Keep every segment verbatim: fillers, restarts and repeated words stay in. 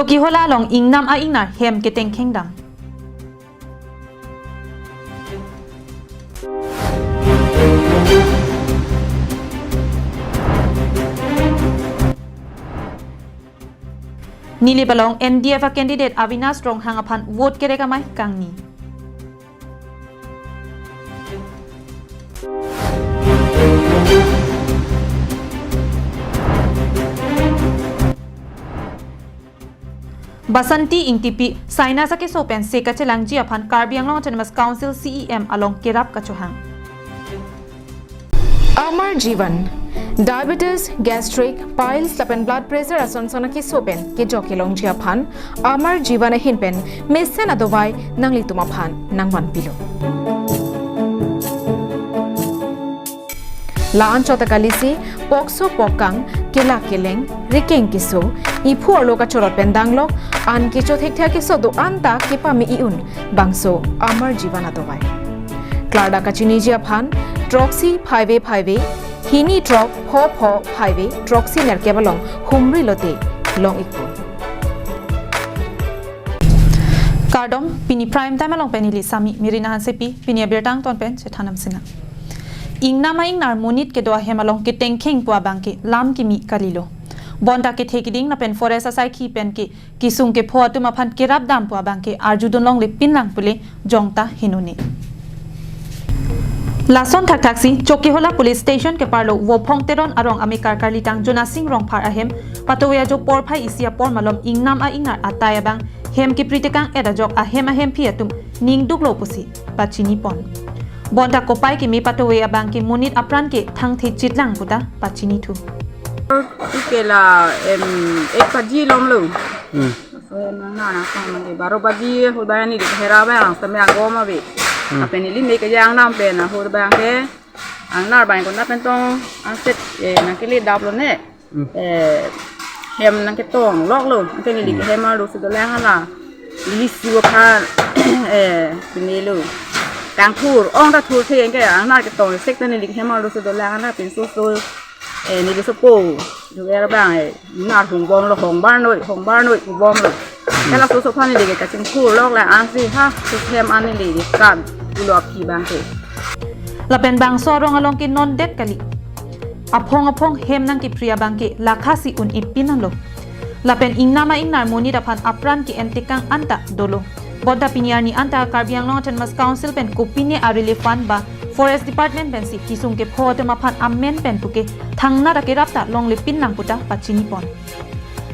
Chokihola along ingnam a-ingnar hem ketengkheng dam. Nilip along N D F a candidate Avinash Ronghang aphan vote kerek amei kangni. Basanti Ingtipi sinus akeso pen se kachelangji aphan Karbi Anglong Autonomous Council C E M along kerap kachohang. Amar Jeevan, diabetes, gastric, piles lapen blood pressure ason son akeso pen kejok kelongji aphan Amar Jeevan ahin pen mesen adovai nanglitum aphan nangvanpilo. La-an chot ta kalisi, pokso pokkang, kela keleng, rikeng keso, iphu arlo kachorot pen danglok, an kecho thekthe akeso do-an ta kepame i-un, bangso Amar Jeevan adovai. Klardak kachiniji aphan, throksi phaive phaive, hini throk pho pho phaive, throksi nerkep along humri lote long-ikpo. Kardom, pini Prime Time along pen neli Sami Mirina Hansepi, pini abirta angton pen chethan damsinang. Ingnam a-ingnar monit kedo ahem along ketengkheng pu abangke lam kimi kalilo. Bonta kethe kiding lapen forest asaikhi pen ke kesung kepho atum aphan kerap dam pu abangke arjudun longle pinlang pule jongta hinone. Lason thakthaksi Chokihola Police Station keparlo Vophong Teron arong amekar karlitang Jonasing Rongphar ahem patowe ajo porphai isi apor malom ingnam a-ingnar atai abang hem kepri tekang-et ajok ahem ahemphi atum ningduklo pusi pachinipon. Bonta kopai keme patowe abangke monit apran ke thangthe chitlang puta pachinithu. Ike la em ek baji lomlo. Hmm. So em na na sa mane baro baji ho ba ni de hera ba ang sa me angom ave. Hmm. Apen ili me ke yang nam pen ho ba ke ang nar ba ko na pen tong ang set eh na ke le dap lo ne. Hmm. Eh, hem nangketong loklo, nangke neli Hmm. hem arlo si dolang hala. Neli su aphan, eh, pini lo. Kangthur, ong ta thurthe ke, ang nar ketong sek ta neli hem arlo si dolang hala, pinso so, eh, neli sopo. Duger bang, eh, nar hung bomlo, hung barnoi, hung barnoi, hung bomlo. Kala soso aphan neli ke kachingthur lok la, ansi ha, su hem an neli ke kan, ulo aphi bangke. Lapen bangso arong along ke non det kali. Aphong aphong hem nangkepri abangke lakha si un-e pin anlo. Lapen ingnam a-ingnar monit aphan apran ke-en tekang anta dolo. Bonta pini arni anta Karbi Anglong Autonomous Council pen kopine a-relief fund ba Forest Department pensi kesung kepho atum aphan amen pen puke thangnat akerap ta longle pinlang puta pachinipon.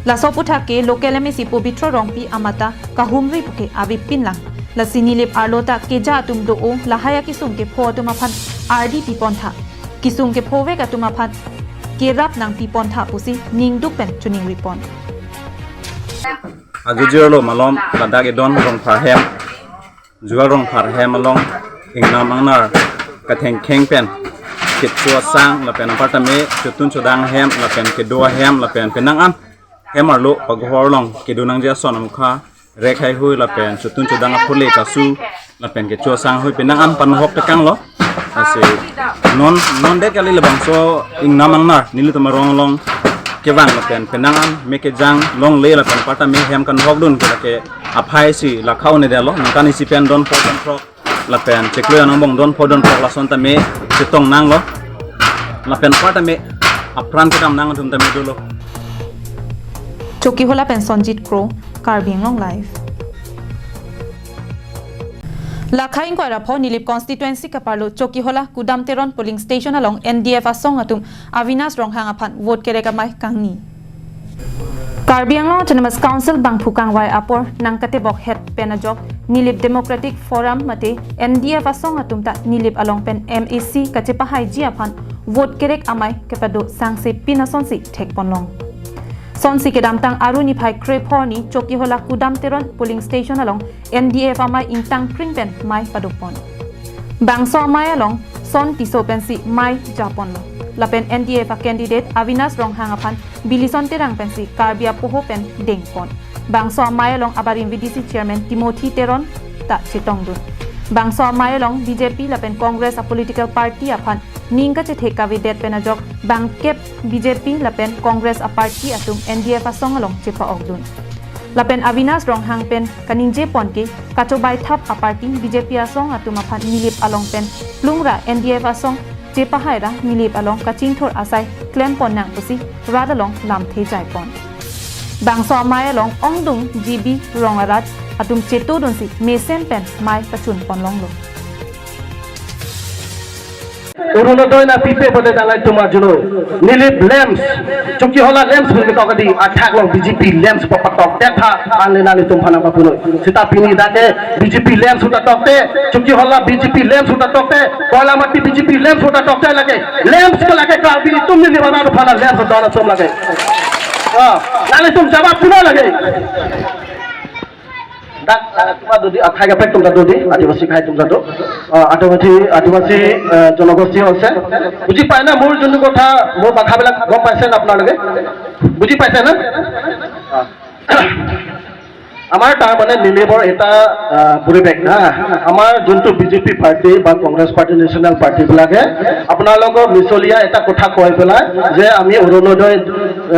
Laso aputhak ke local M A C Pobitro Rongpi amat ta kahumri puke ave pinlang. Lasi nilip arlo ta keja atum do-o lahai akesung kepho atum aphan ardi pipontha. Kesung kephovek atum aphan kerap nangpipontha pusi ningduk pen choningripon. Ajo jirlo malom ladak edon Rongphar hem, Jual Rongphar hem along ingnam angnar kathengkheng pen kecho asang lapen apartame chotun chodang hem lapen kedo ahem lapen penang an hem arlo pagohor along kedo nangji ason amukha rek haihui lapen chotun chodang aphule kasu lapen kecho asang hui penang an panhok tekanglo. Lasi non non det kali labangso ingnam angnar nelitum arong along kevang lapen penang an me kejang longle lapen apartame hem kanhokdun ke lake aphai si lakha un-edetlo, nangkan isi pen don pho don throk lapen chiklo angbong don pho don throk lason tame chetong nanglo. Lapen apartame apran kedam nang atum tame dolo. Chokihola pen Sonjit Kro, Karbi Anglong Live. Lakha ingkoi ra pho Nilip constituency kaparlo Chokihola Kudam Teron polling station along N D F asong atum Avinash Ronghang aphan vote kerek amei kangni. Karbi Anglong Autonomous Council bangphu kangvai apor nangkatebok het pen ajok Nilip Democratic Forum mate N D F asong atum ta Nilip along pen M A C kachepahaiji aphan vote kerek amei kepado sangse pin asonsi thekponlong. Sonsi kedamtang Aru niphai krepho arni Chokihola Kudam Teron polling station along N D F amei ingtangkring pen mei padopon. Bangso amei along Son Tisso pensi mei japonlo. Lapen N D F a candidate Avinash Ronghang aphan Bilison Terang pensi Karbi apoho pen dengpon. Bangso amei along abarim V D C chairman Timothy Teron ta chetongdun. Bangso amei along B J P lapen Congress a political party aphan ning kachethe kavedet pen ajok bangkep B J P lapen Congress a party atum N D F asong along chepa-okdun. Lapen Avinash Ronghang pen kaningje pon ke kachobai thap a-party B J P asong atum aphan Nilip along pen plung ra N D F asong chepahai ra Nilip along kachingthur asai klem pon nang pusi rat along lamthe jai pon. Bangso amei along ongdung G B Rong arat atum chetu dunsi mesen pen mei kachun pon longlo. Orunodoi nangpipe pote ta nanglitum arjunoi. Nilip lamps, chokche hala lamps pu ketok kedi, athak along B J P lamps papatok det tha, anle nanglitum aphan nangpapunoi. Seta pini dak ke B J P lamps pu ta tokte, chokche hala B J P lamps pu ta tokte, Koilamati B J P lamps pu ta tokte lake. Lamps ke lake Karbi atum Nilip arat aphan lamps don atum lake. Ah, nanglitum jawab puna lake. Dak, ah, atum ta do dei, akhai kaprek atum ta do dei, Adivasi akhai atum ta do. Ah, Adivasi, Adivasi, ah, জনগোষ্ঠী আছে। বুজি পায় না মোৰ যোনটো কথা, মোৰ ভাষাবিলাক গম পাইছে না আপোনালোকে? বুজি পাইছে না? Ah. আমাৰ তাৰমানে Nilipৰ এটা, আহ, পৰিৱেশ, হা। আমাৰ যোনটো B J P party বা Congress party, national party বিলাকে আপোনালোকৰ মিছলীয়া এটা কথা কৈ পেলাই যে আমি অৰুণোদয়,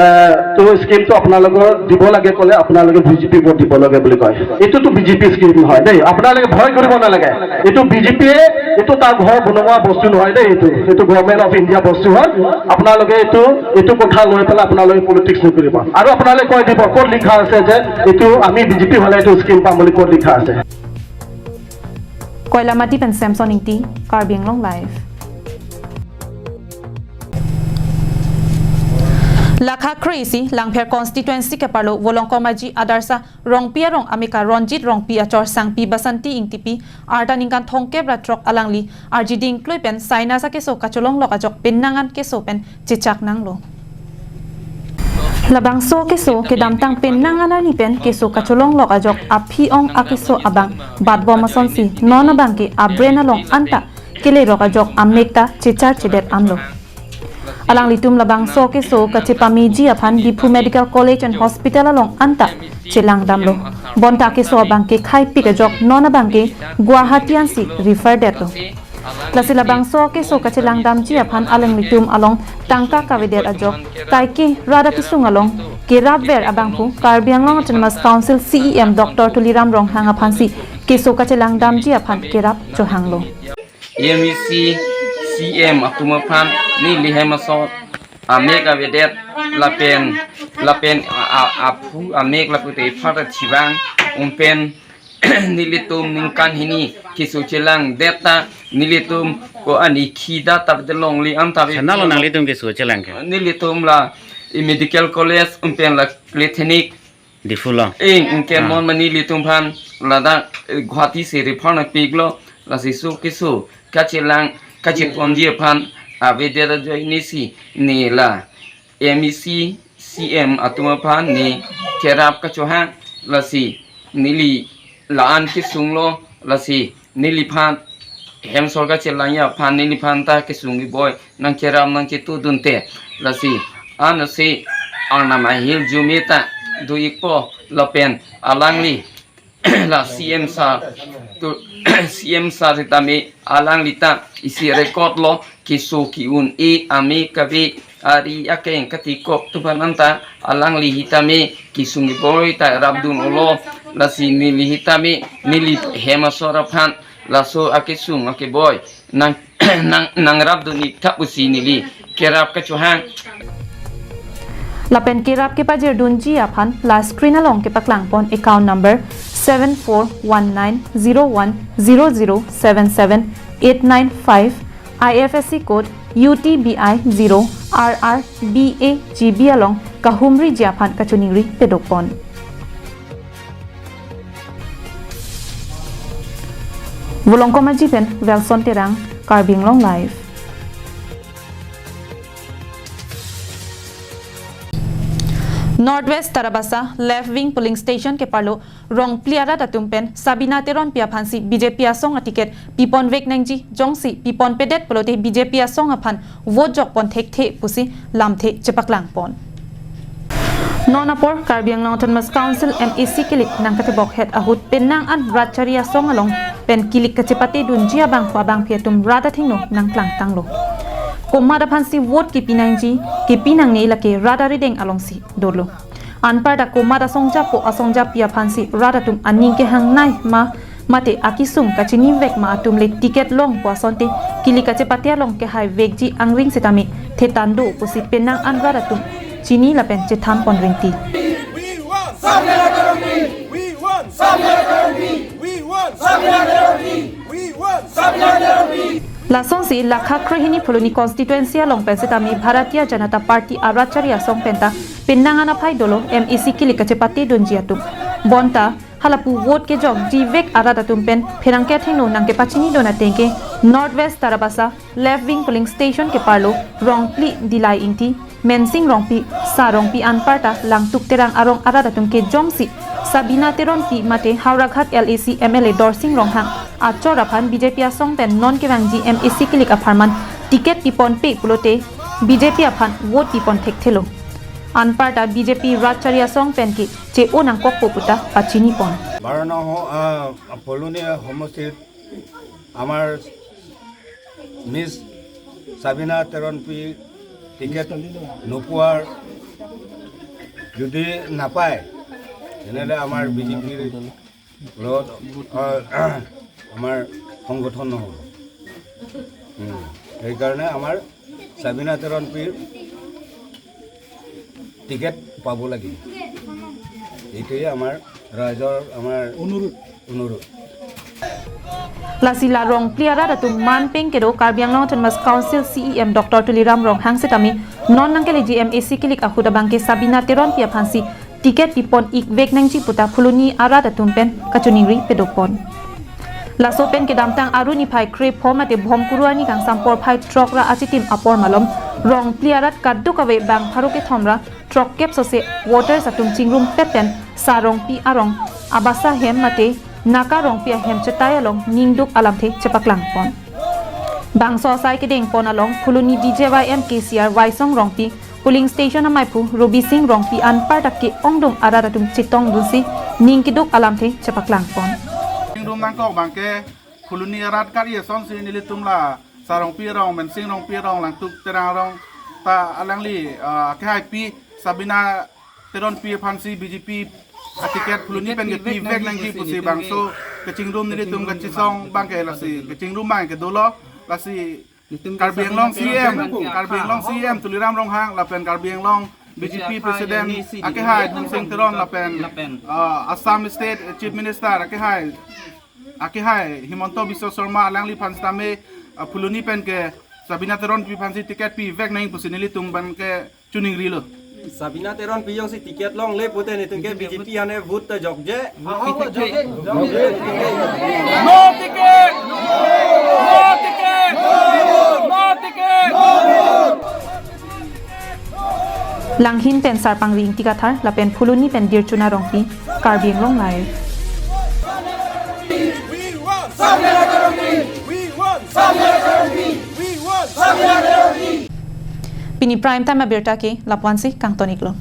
আহ, টো স্কিমটো আপোনালোকৰ দিব লাগে ক'লে আপোনালোকে B J P ভোট দিব লাগে বুলি কয়। এইটোতো B J P স্কিম নহয় দেই, আপোনালোকে ভয় কৰিব নালাগে। এইটো B J P য়ে, এইটো তাৰ ঘৰ বনোৱা বস্তু নহয় দেই, এইটো, এইটো Government of India বস্তু হয়। আপোনালোকে এইটো, এইটো কথা লৈ পেলাই আপোনালোকে পলিটিক্স নকৰিব। আৰু আপোনালোকে কৈ দিব ক'ত লিখা আছে যে এইটো আমি B J P হ'লে এইটো স্কিম পাম বুলি ক'ত লিখা আছে। Koilamati pen Samson Ingti, Karbi Anglong Live. Lakha kre-isi Langpher constituency keparlo Volongkom Aji Adarsha Rongpi arong ameka Ronjit Rongpi achor sangpi Basanti Ingtipi arta ningkan thomkep ra throk alangli arjiding klui pen sinus akeso kacholonglok ajok penang an keso pen chechak nanglo. Labangso keso kedamtang penang an arni pen keso kacholonglok ajok aphi ong akeso abang batbom asonsi non abang ke a-brain along anta kelerok ajok amek ta chechar chedet anlo. Alanglitum labangso keso kachepameji aphan Diphu Medical College and Hospital along anta chelangdamlo. Bonta keso abang ke khaipik ajok non abang ke Guwahati ansi refer detlo. Lasi labangso keso kachelangdamji aphan alanglitum along tangka kavedet ajok kaike rat akesung along kerapver abangphu Karbi Anglong Autonomous Council C E M Doctor Tuliram Ronghang aphansi keso kachelangdamji aphan kerap chohanglo. M E C, C M atum aphan neli hem aso amek avedet lapen, lapen a, a, aphu amek lapu te phar chivang umpen nelitum ningkan hini keso chelangdet ta nelitum ko ani khida ta longle an ta. Sana lo nanglitum keso chelang ke? Nelitum la i medical college umpen la clinic Diphu lo. Ing, ingke Ah. non ma nelitum aphan ladak, eh, Guwahati si refer nangpiklo, lasi so keso kachelang kacheponji aphan avedet ajoine si ne la M E C, C M atum aphan ne kerap kachohang, lasi neli la-an kesunglo, lasi neliphan hem sorkar chelangji aphan neliphan ta kesung keboi nangcherap nangchetudunte. Lasi ansi arnam ahirjume ta do-ikpo lapen alangli la C M sir tu C M sir sitame alangli ta isi record lo keso ki-un-e amek kave ari akeng katikok atum aphan anta alangli hitame kesung keboi ta rapdun-olo, lasi neli hitame neli hem asor aphan laso akesung akeboi nang, nang, nangrapdun-ik tha pusi neli kerap kachohang. Lapen kerap kepajirdunji aphan la screen along kepaklangpon account number seven four one nine zero one zero zero seven seven eight nine five, I F S C code U T B I zero R R B A G B along kahumriji aphan kachiningri pedokpon. Volongkom Aji pen Welson Terang, Karbi Anglong Live. North West Tarabasa Left Wing Polling Station keparlo Rongpli arat atum pen Sabina Teronpi aphansi B J P asong aticket piponvek nangji, jongsi piponpedet pulote B J P asong aphan vote jokpon thekthe pusi lamthe chepaklangpon. Non apor Karbi Anglong Autonomous Council M A C kilik nangkatebokhet ahut penang an rat chari asong along pen kilik kachepatedunji abangphu abangphi atum rat athengno nangklangtanglo. Komat aphansi vote kipi nangji, kipi nangne lake rat arideng alongsi dolo. Anparta komat asongjapo asongjapi aphansi rat atum aning kehangnei ma mate akesung kachinivek ma atum le ticket longpo asonte kilik kachepate along kehaivekji angring setame thetan do pusi penang an rat atum chini lapen chethanpon rinti. We want Sabina Terangpi! We want Sabina Terangpi! We want Sabina Terangpi! We want Sabina Terangpi! Lasonsi lakha krehini Phuloni constituency along pen setame Bharatiya Janata Party arat chari asong penta penang an aphai dolo M A C kilik kachepate dunji atum. Bonta halapu vote kejokjivek arat atum pen pherangke athengno nangkepachinidun atengke North West Tarabasa Left Wing Polling Station keparlo Rongpli Dilai Ingti, Mensing Rongpi, Sa Rongpi anparta Langtuk Terang arong arat atum kejongsi Sabina Teronpi mate Howraghat L A C M L A Dorsing Ronghang achor aphan B J P asong pen non kevangji M A C kilik apharman ticket piponpe pulote B J P aphan vote pipon thekthelo. Anparta B J P rat chari asong pen ke che-o nangkokpo puta pachinipon. বাৰ নং হ-, আহ, ফুলনি সমষ্টিত আমাৰ মিছ চাবিনা তেৰণপি টিকেট নোপোৱাৰ, যদি নাপায়, তেনেহ'লে আমাৰ বি জে পিৰ লগত, আহ, আমাৰ সংগঠন নহ'ব। উম, সেইকাৰণে আমাৰ চাবিনা তেৰণপিৰ টিকেট পাব লাগিব। এইটোৱে আমাৰ ৰাইজৰ আমাৰ অনুৰোধ। Lasi la Rongpli arat atum man peng kedo Karbi Anglong Autonomous Council C E M Doctor Tuliram Ronghang setame non nangkeleji M A C kilik ahut abangke Sabina Teronpi aphansi ticket pipon-ikvek nangji puta Phuloni arat atum pen kachiningri pedopon. Laso pen kedamtang Aru niphai krepho mate Bhomkuru arni kangsam porphai throk ra achitim apor malom Rongpli arat kadokave bang pharo kethom ra throkkep sose voters atum chingrumpet pen Sa Rongpi arong abasa hem mate Naka Rongpi ahem chetai along ningduk alamthe chepaklangpon. Bangso asai kedengpon along Phuloni D J Y M K C R Waisong Rongpi, polling station amaiphu Robising Rongpi anparta ke-ongdung arat atum chetongdunsi ning keduk alamthe chepaklangpon. Ningrum nangkok abangke Phuloni arat kari asonsi nelitum la Sa Rongpi arong, Mensing Rongpi arong, Langtuk Terang arong ta alangli, ah, kehaipi Sabina Teronpi aphansi B J P aticket Phuloni pen kepivek nangji pusi bangso kachingrum nelitum kachesong abangke lasi kachingrum abangke dolo, lasi Karbi Anglong C E M, Karbi Anglong C E M Tuliram Ronghang lapen Karbi Anglong B J P President akehai Dhonsing Teron lapen, ah, Assam State Chief Minister akehai, akehai Himanta Biswa Sarma alangliphan setame, ah, Phuloni pen ke Sabina Teronpi aphansi ticket pivek nang pusi nelitum abangke chiningrilo. Sabina Teronpi jongsi ticket longle pute netum ke B J P ane vote ta jokje. Jokje. No ticket! No ticket! No ticket! Langhin pen Sarpangri Ingti Kathar lapen Phuloni pen Dirchuna Rongpi, Karbi Anglong Live. We want Sabina Terangpi! We want Sabina Terangpi! We want Sabina Terangpi! Pini Prime Time abirta ke lapu-ansi kangton-iklo.